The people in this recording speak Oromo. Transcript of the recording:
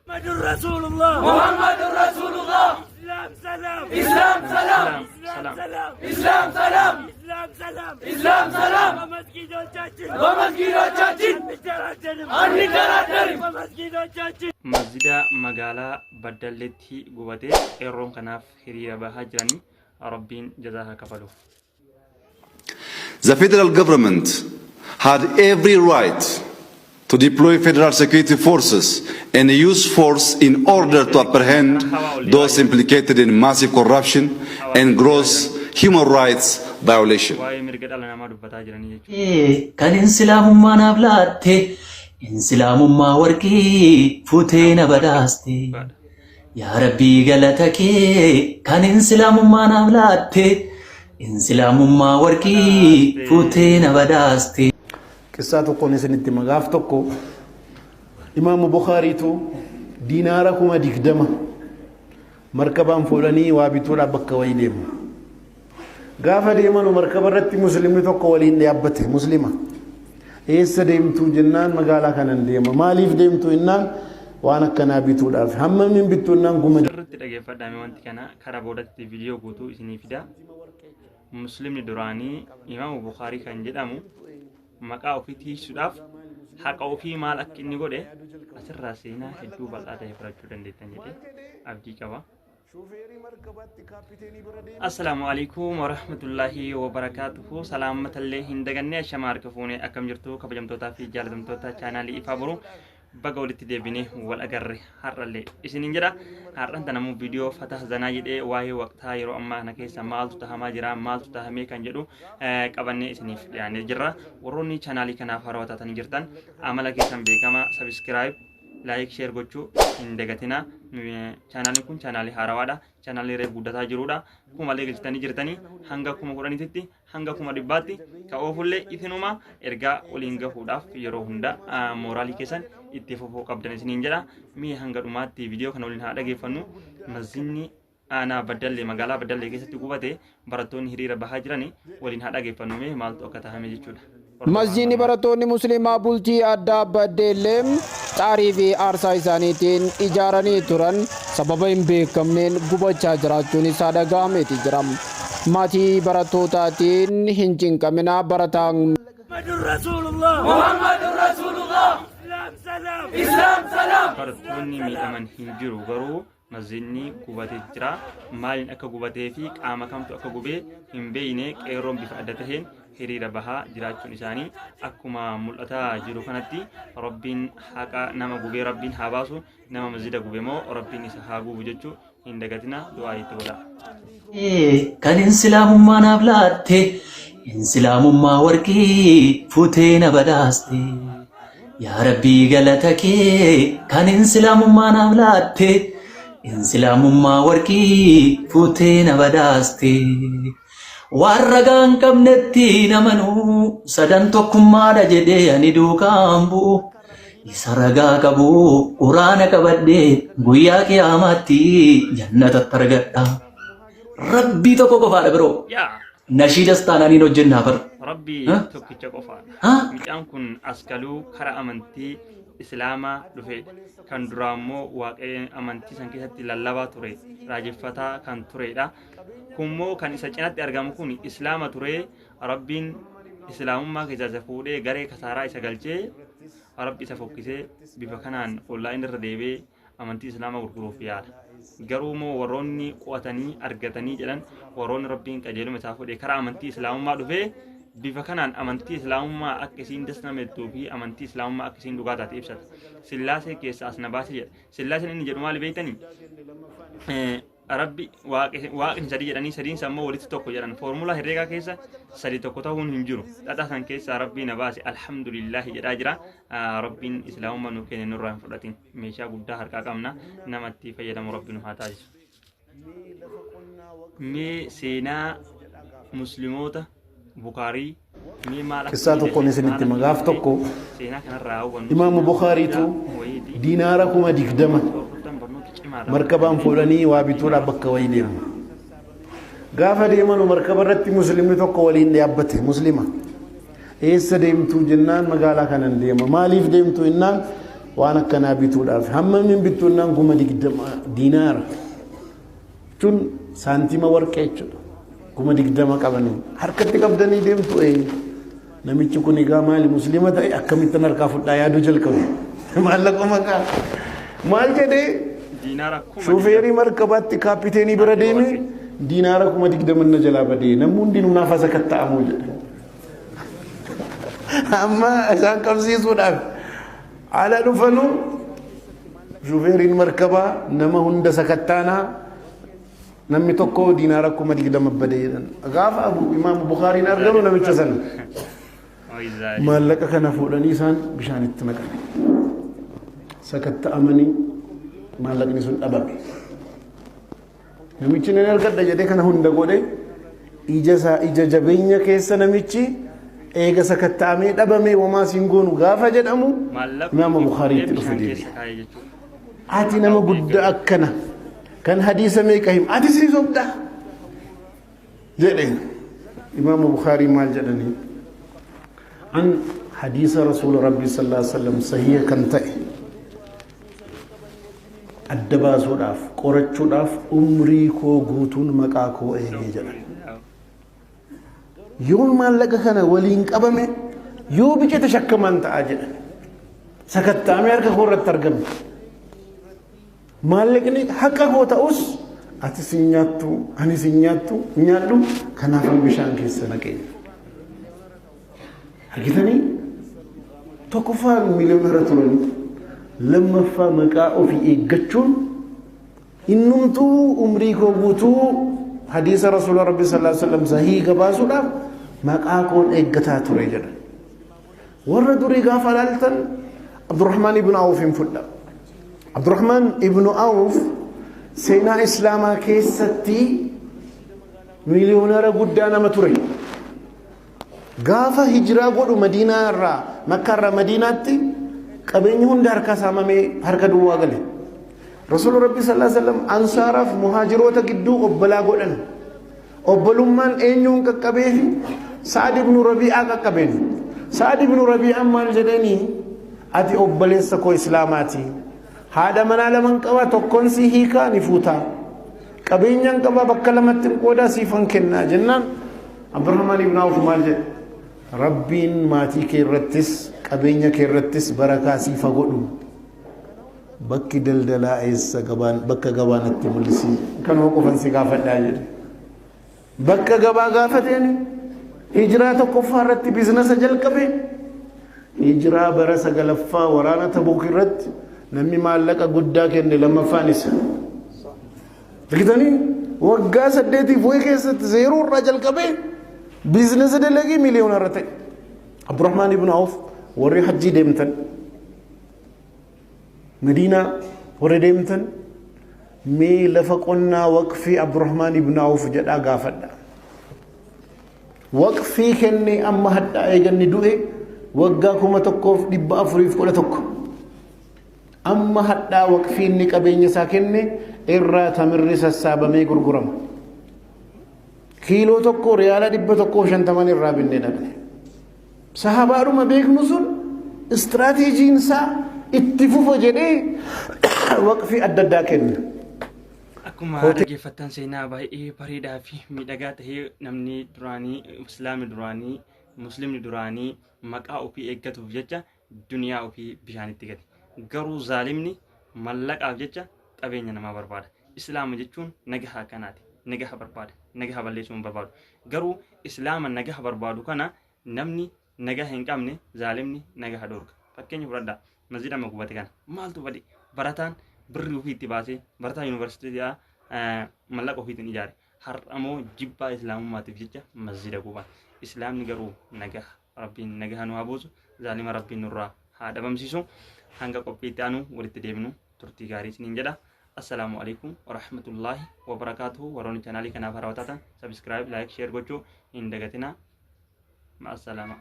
Muhammadur Rasulullah. Muhammadur Rasulullah. Islam salam. Islam salam. Islam salam. Islam salam. Islam salam. Islam salam. በመስጊዶቻችን በመስጊዶቻችን አንደራደርም አንደራደርም በመስጊዶቻችን። Masjida magaalaa Baddalleetti gubatee qeerroon kanaaf hiriira bahaa jiranii Rabbiin jazaa haa kafaluuf. The federal government had every right to deploy federal security forces and use force in order to apprehend those implicated in massive corruption and gross human rights violation. Waa'ee mirga dhala namaa dubbataa jiranii jechuudha. Kan insilaamummaa naaf laatte, insilaamummaa warqii fuutee na badhaaste. Yaa Rabbii, galata kee, kan insilaamummaa naaf laatte, insilaamummaa warqii fuutee na badhaaste. Qissaa tokkoon isinitti hima. Gaaf tokko Imaamu Bukaariitu diinaara 20,000 markabaan fuudhanii waa bituudhaaf bakka wayii deemu. Gaafa deemanu markaba irratti muslimni tokko waliin dhaabbate muslima. Eessa deemtuu jennaan, magaalaa kanan deema. Maaliif deemtu jennaan, waan akkanaa bituudhaaf. Hammamiin bittu jennaan, kuma Sirriitti dhageeffadhaame, wanti kana karaa boodatti viidiyoo guutuu isinii fida. Muslimni duraanii Imaamu Bukaarii kan jedhamu maqaa ofii tiisuudhaaf haqa ofii maal akka inni godhe asirraa seenaa hedduu bal'aa ta'e fudhachuu dandeettan jedhee abdii qaba. Assalaamu alaikum warahmatullaahi wabarakaatuhu. Salaamatallee hin daganne, ashama harka fuune, akkam jirtu kabajamtootaa fi jaalatamtoota chaanaalii Ifaa Boruu? Baga walitti deebinee wal agarre har'allee isiniin jedha. Har'an tanamuu viidiyoo fatah zanaa jedhee waa'ee waqtaa yeroo ammaa kana keessa maaltu tahamaa jira, maaltu tahamee kan jedhu qabannee isiniif dhiyaannee jirra. Warroonni chaanaalii kanaaf haarawaa taatanii jirtan, amala keessan beekama, subscribe, like, share gochuu hin dagatina. Chaanaaliin kun chaanaalii haarawaadha, chaanaalii reef guddataa jirudha. Kumalee galchitanii jirtanii hanga 10,000tti, hanga 100,000tti ka oofullee isinuma ergaa waliin gahuudhaaf yeroo hunda mooraalii keessan itti fufuu qabdan isiniin jedha. Mee hanga dhumaatti viidiyoo kana waliin haa dhageeffannu. Masjidni aanaa Baddallee, magaalaa Baddallee keessatti gubate, barattoonni hiriira bahaa jirani waliin haa dhageeffannu, mee maaltu akka tahame jechuudha. Masjiidni barattoonni Musliimaa bultii addaa Baddeellee xaarii fi aarsaa isaaniitiin ijaaranii turan sababa hin beekamneen gubachaa jiraachuun isaa dhaga'ameeti jira. Maatii barattootaatiin hin cinqaminaa, barataan Muhammadur Rasulullah. Muhammadur Rasulullah. Islam salam. Islam salam. Barattoonni miidhaman hin jiru, garuu masjidni gubatee jira. Maaliin akka gubatee fi qaama kamtu akka gubee hin beekne. Qeerroon bifa adda taheen hiriira bahaa jiraachuun isaanii akkuma mul'ataa jiru kanatti, Rabbiin haqa nama gubee Rabbiin haa baasu, nama masjida gube immoo Rabbiin isa haa gubu jechuu hin dagatina, du'aa itti godha. Kan insilaamummaa naaf laatte, insilaamummaa warqii fuutee na badhaaste. Yaa Rabbii, galata kee, kan insilaamummaa naaf laatte, insilaamummaa warqii fuutee na badhaaste. Waan ragaa hin qabnetti namanuu, sadan tokkummaadha jedhee ani duukaan bu'u. Isa ragaa qabu quraana qabadhee guyyaa qiyaamaatti jannatatti argadha. Rabbii tokko qofaadha biroo. Yaa Nashiidas taanaan hojjennaa bara. Rabbii Huh? tokkicha qofaadha. Huh? Mucaan kun askaluu kara amantii Islaamaa dhufedha. Kan duraa immoo Waaqayyo amantii san keessatti lallabaa ture, raajeffataa kan turedha. Kunimmoo kan isa cinatti argamu kun Islaama ture. Rabbiin Islaamummaa keessaa isa fuudhee garee kasaaraa isa galchee, Rabbi isa fokkisee bifa kanaan ollaa inni irra deebi'ee amantii Islaamaa gurguruuf yaala. Garuu immoo warroonni qo'atanii argatanii jedhan, warroonni Rabbiin qajeeluma isaa fuudhee karaa amantii Islaamummaa dhufee bifa kanaan amantii Islaamummaa akka isiin dasnamettuu fi amantii Islaamummaa akka isiin dhugaa taate ibsata. Sillaasee keessaa as na baase jedha. Sillaaseen inni jedhu maali beektanii? Rabbi Waaqni sadi jedhanii, sadiinsa immoo walitti tokko jedhan. Foormulaa herreegaa keessa sadi tokko ta'uun hin jiru. Xaxaa san keessaa Rabbii na baase, alhamdulillaahi jedhaa jira. Rabbiin Islaamummaa nu kenne nurraa hin fudhatin. Meeshaa guddaa harkaa qabna, namatti fayyadamu Rabbi nu haa taasisu. Mee seenaa Musliimoota Bukaarii mee maal akka Qissaa inni tokkoon ta'e, isinitti maal hima. akka Gaaf inni ta'e, tokko seenaa kanarraa hubannu Imaamu seenaa Bukaariitu guddaa wayiiti. diinaara 20,000 Hordoftan barnoota cimaa irraa markabaan baratan fuudhanii waa bituudhaaf bakka wayii deemu. Gaafa deemanu markaba irratti muslimni tokko waliin dhaabbate muslima. Eessa deemtuu jennaan, magaalaa kanan deema. Maaliif deemtu jennaan, Waan akkanaa bituudhaaf hammamiin bittuunnaan 20,000 diinaara jechuun saantima warqee jechuudha. 20,000 qabanii harkatti qabdanii deemtu. Namichi kun egaa maali, musliima ta'e akkamittan harkaa fudhaa yaaduu jalqabe. Maallaqa maqaa maal jedhee Diinaara kuma shufeerii markabaatti kaapiteenii bira deeme, diinaara 20,000 na jalaa badee, namni hundinuu naaf asa katta'amuu jedhe. Amma isaan qabsiisuudhaaf ala dhufanu, shufeeriin markabaa nama hunda sakattaanaa, namni tokko diinaara 20,000 badee jedhan. Gaafa Abu Imaamu Bukaariin arganu namicha sana maallaqa kana fuudhanii isaan bishaanitti naqan. Sakatta'amanii maallaqni sun dhabame. Namichi nan argadha jedhee kana hunda godhe, ija isaa ija jabeenya keessa namichi eega sakatta'amee dhabame, homaa siin goonu gaafa jedhamu, Maallaqa Imaama Bukaariitti dhufe bishaan deebi'e. keessa kaa'ee jechuudha. Ati nama guddaa akkana kan hadiisa meeqa him, ati sii sobda jedheen. Imaama Bukaarii maal jedhanii? An hadiisa Rasuula Rabbii sallallahu alaihi wasallam sahiha kan ta'e adda baasuudhaaf, qorachuudhaaf umrii koo guutuun maqaa koo eegee jedhan. Yoon maallaqa kana waliin qabame, yoo bicate, shakkamaan ta'aa jedhan. Sakatta'amee harka koo irratti argame. Maallaqni haqa koo ta'us, ati sin nyaattu, ani sin nyaattu, nyaadhu, kanaafan bishaan keessa naqee. Argitanii, tokkoffaa miiliyoonara turanii, lammaffaa maqaa ofii eeggachuun innumtuu umrii koo guutuu hadiisa Rasuula Rabbi sallallahu alaihi wasallam sahii gabaasuudhaaf maqaa koon eeggataa ture jedha. Warra durii gaafa ilaaltan, Abdurrahmaan ibn Awuf hin fudha. Abdurrahmaan ibn Awuf seenaa Islaamaa keessatti miiliyoonara guddaa nama ture. Gaafa hijiraa godhu Madiinaa irraa, Makkaa irraa Madiinaatti, qabeenyi hunda harkaa saamamee harka duwwaa gale. Rasuulli Rabbi sallallahu alaihi wasallam ansaaraaf muhaajiroota gidduu obbolaa godhan. Obbolummaan eenyuun qaqqabeefi? Sa'ad ibn Rabi'aa qaqqabeen. Sa'ad ibn Rabi'aan maal jedheeni? Ati obboleessa koo Islaamaati. Haadha manaa laman qaba, tokkoon si hiikaa, ni fuutaa. Qabeenyaan qaba, bakka lamatti hin qoodaa, siifan kennaa jennaan, Abdurrahmaan ibn Awf maal jedhe? Rabbiin maatii kee irrattis qabeenya kee irrattis barakaa siif haa godhu. Bakki daldalaa eessa, gabaan, bakka gabaa natti mul'isi. Kanuma qofan si gaafadhaa jedhe. Bakka gabaa gaafateen hijiraa tokkoffaa irratti biizinasa jalqabe. Hijiraa bara sagalaffaa waraana Tabuuk irratti namni maallaqa guddaa kenne lammaffaan isa. Argitanii, waggaa 8f wayii keessatti zeeroo irraa jalqabee biizinasa dalagee miliyoona irra ta'e. Abdurrahmaan ibn Awf, warri hajjii deemtan, Madiinaa warri deemtan, mee lafa qonnaa waqfii Abdurrahmaan ibn Awf jedhaa gaafadha. Waqfii kennee amma hadhaa eeganni du'e waggaa 1411, amma hadhaa waqfii inni qabeenya isaa kenne irraa tamirri sassaabamee gurgurama. Kiiloo tokko riyaala 150 irraa binnee dhaqne. Sahabaadhuma beeknu sun istiraateejiin isaa itti fufa jedhee waqfii adda addaa kenna. Akkuma dhaggeeffattan, seenaa baay'ee bareedaa fi miidhagaa ta'ee, namni duraanii, islaamni duraanii, muslimni duraanii maqaa ofii eeggatuuf jecha duniyaa ofii bishaanitti gate. Garuu zaalimni mallaqaaf jecha qabeenya namaa barbaada. Islaama jechuun nagaha akkanaati. Nagaha barbaada. Nagaha balleessuu hin barbaadu. Garuu islaama nagaha barbaadu kana namni nagaha hin qabne, zaalimni, nagaha dhorka. Fakkeenya fudhadhaa. Masjida amma gubate kana. Maaltu bade? Barataan birrii ofii itti baasee, barataa yuunivarsiitii mallaqa ofiitiin ijaare. Har'amoo jibbaa islaamummaatiif jecha masjida guban. Islaamni garuu nagaha. Rabbiin nagaha nu haa buusu. Zaalima Rabbiin nurraa haa dhabamsiisu. Hanga qophiitti aanu walitti deebinu, turtii gaarii isiniin jedha. Assalaamu alaikum warahmatullaahi wabarakaatuhu. Warroonni chaanaalii kanaaf haarawaa taatan subscribe, like, share gochuu hin dagatinaa. Ma'assalaamaa.